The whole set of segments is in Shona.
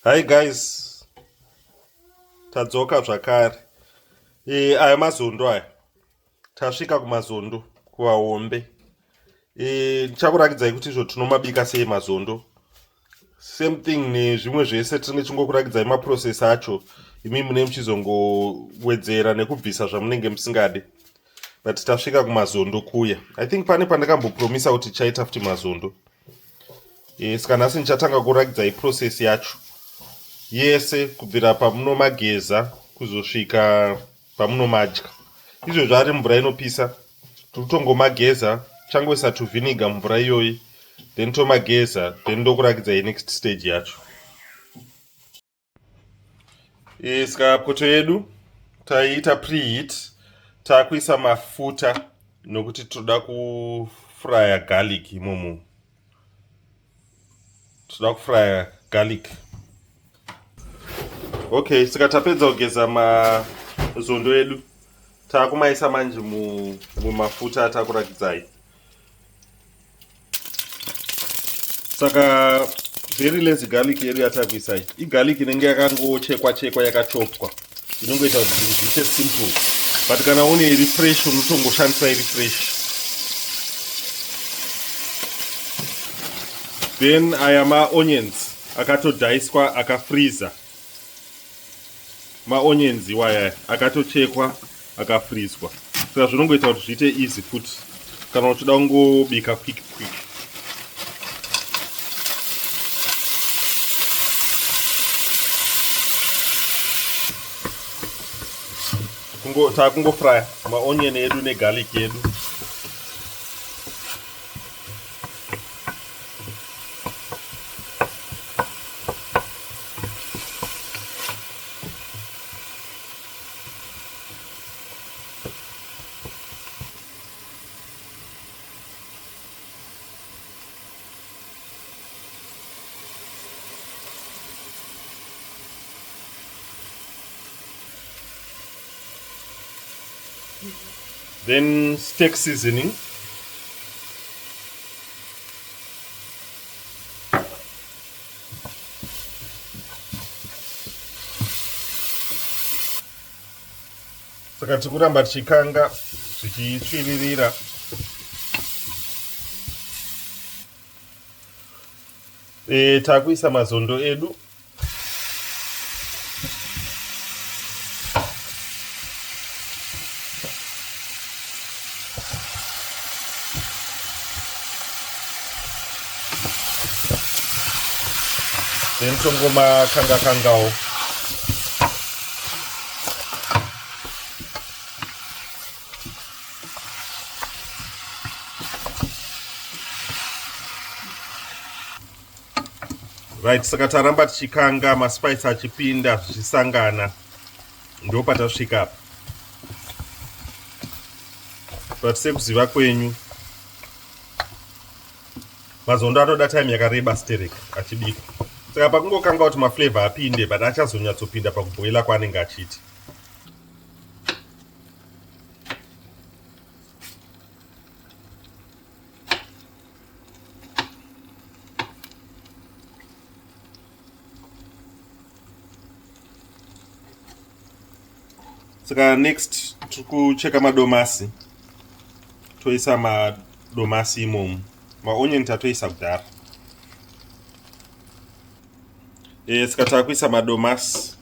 Hi guys, tadzoka zvakare. E, aya mazondo aya tasvika kumazondo kuvahombe. E, ndichakurakidzai kuti izvo tinomabika sei mazondo. Same thing nezvimwe zvese tinenge tichingokurakidzai maprocess acho, imi mune muchizongowedzera nekubvisa zvamunenge musingade. But tasvika kumazondo kuya. I think pane pandakambopromisa kuti tichaita futi mazondo. E, saka nhasi ndichatanga kurakidzai process yacho yese kubvira pamunomageza kuzosvika pamunomadya. Izvozvo ari mvura inopisa, tiri kutongomageza, changoisa tuvhiniga mumvura iyoyi, then tomageza, then ndokurakidzai next stage yacho. E, saka poto yedu taiita preheat, taakuisa mafuta nokuti toda kufraya garlic imomo. Toda kufraya garlic. Okay, saka tapedza kugeza mazondo edu, taakumaisa manje mumafuta atakurakidzai. Saka very lazy garlic yedu yatakuisai igarlic inenge yakangochekwa chekwa, yakachopwa, inongoita kuti zvinhu zviite simple, but kana une iri fresh unotongoshandisa iri fresh. Then aya maonions akatodhaiswa, akafreezer. Maonions iwaya akatochekwa, akafrizwa, saka zvinongoita kuti zviite easy futi kana uchida kungobika quick quick. Takungofrya maonion edu negarlic yedu. Then steak seasoning. Saka tiri kuramba tichikanga zvichitsviririra. E, takuisa mazondo edu. Then tongoma kanga kangawo. Right, saka taramba tichikanga maspice achipinda zvichisangana, ndo patasvika apa. But sekuziva kwenyu, mazondo anoda time yakareba sterek achibika, saka pakungokanga kuti maflavor apinde, but achazonyatsopinda pakubhoila kwaanenge achiita. Saka next tiri kucheka madomasi, toisa madomasi imomo. Maonion tatoisa kudhara. E, saka takuisa madomasi.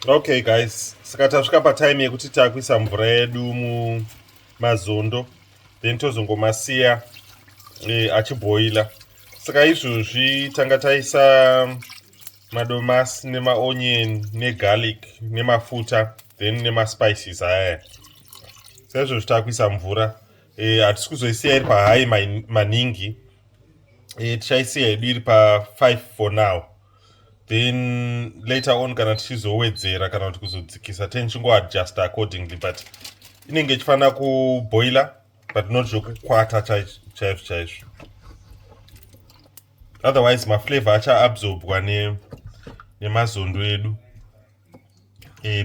Okay guys, saka tasvika patime yekuti takuisa mvura yedu mumazondo, then tozongomasiya e, achibhoila. Saka izvozvi tanga taisa madomasi nemaonion negarlic nemafuta, then nemaspices aya. Saizvozvi takuisa mvura. Hatisi kuzoisiya iri pahigh maningi. E, tichaisiya hedu iri pa5 for now, then later on kana tichizowedzera kana kuti kuzodzikisa, tenichingoadjusta accordingly, but inenge ichifanira kuboila, but not zvekukwata chaizvo chaizvo, otherwise maflavor achaabsorbwa nemazondo edu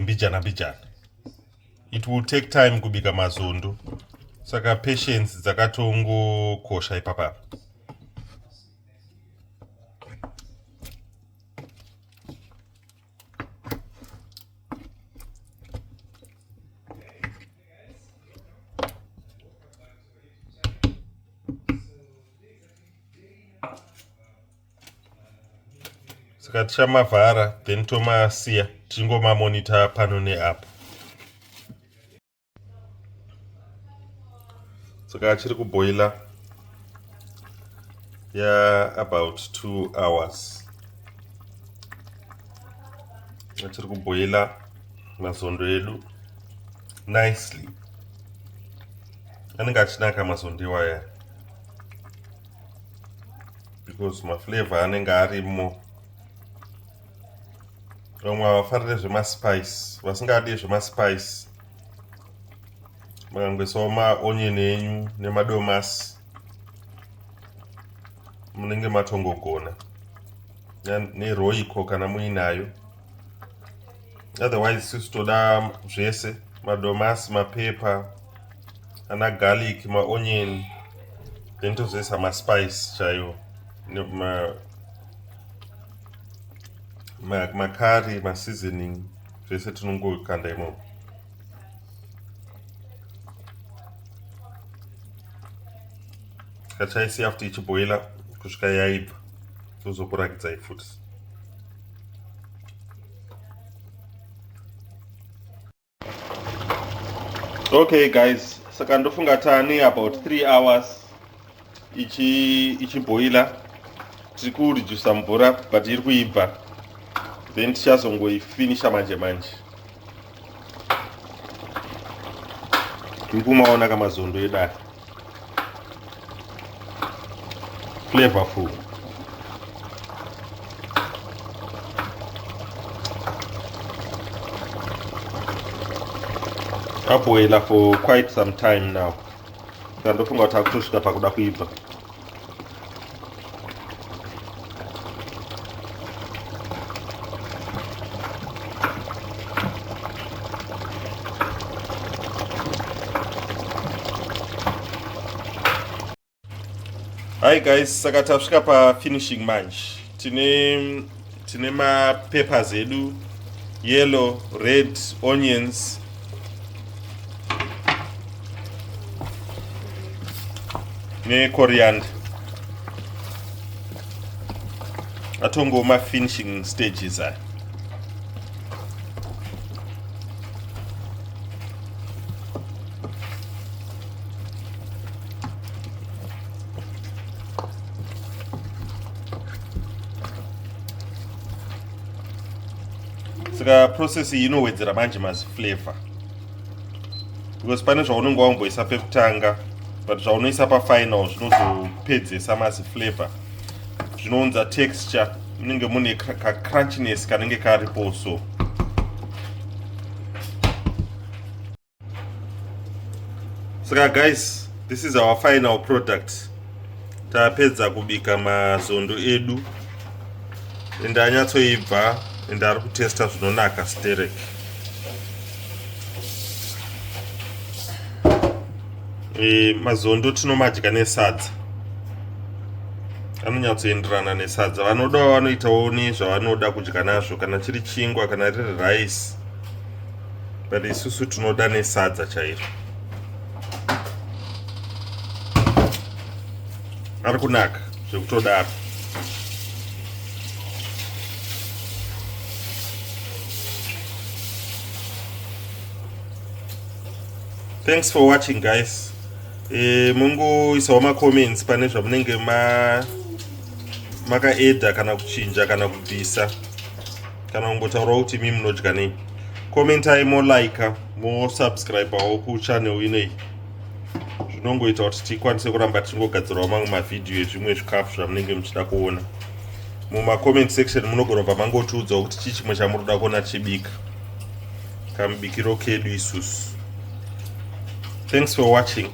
mbijana mbijana. It will take time kubika mazondo, saka patience dzakatongokosha ipapapa. Saka tichamavhara, then tomasiya tichingomamonita pano neapo. Saka achiri kuboila ya about 2 hours, achiri kuboila mazondo edu nicely. Anenge achinaka mazondo iwaya because maflavor anenge arimo. Vamwe havafarire zvemaspice, vasingadi zvemaspice makangoisawo maonion enyu nemadomasi, munenge matongogona neRoyco kana muinayo. Otherwise isusu toda zvese, madomasi, mapepa ana garlic, maonion, then tozoisa maspice chaiwo, macurry, maseasoning, zvese tinongokanda imomo. Kachaisiya futi ichiboila kusvika yaibva, tozokurakidzai futi. Okay guys, saka ndofunga tani about 3 hours ichiboila. Tiri kuredusa mvura, but iri kuibva, then tichazongoifinisha manje manje. Tiri kumaona kamazondo edu aya, flavorful. Aboila for quite some time now, saka ndofunga kuti akutosvika pakuda kuibva. Hi guys, saka tasvika pafinishing manje. Tine mapeppers edu, yellow, red onions, necoriander. Atongo mafinishing stages aya. Saka process iyi inowedzera manje maziflavor because pane zvaunenge wamboisa pekutanga, but zvaunoisa pafinal zvinozopedzesa maziflavor, zvinounza texture, munenge mune kacrunchiness kanenge karipo. So saka guys, this is our final product. Tapedza kubika mazondo edu ende anyatsoibva, ende ari kutesta zvinonaka sterek. Mazondo tinomadya nesadza, anonyatsoenderana nesadza. Vanodawo vanoitawo nezvavanoda kudya nazvo, kana chiri chingwa, kana riri rice, but isusu tinoda nesadza chairo. Ari kunaka zvekutodaro. Thanks for watching guys. Mungoisawo macomments pane zvamunenge makaedha kana kuchinja kana kubvisa, kana kungotaurawo kuti imi munodya nei. Commentai, molika, mosubscribewo kuchannel inei. Zvinongoita kuti tikwanise kuramba tichingogadzirawo mamwe mavhidhiyo ezvimwe zvikafu zvamunenge muchida kuona. Mumacomment section munogona kubva mangotiudzawo kuti chii chimwe chamuri kuda kuona tichibika, kamubikiro kedu isusu. Thanks for watching.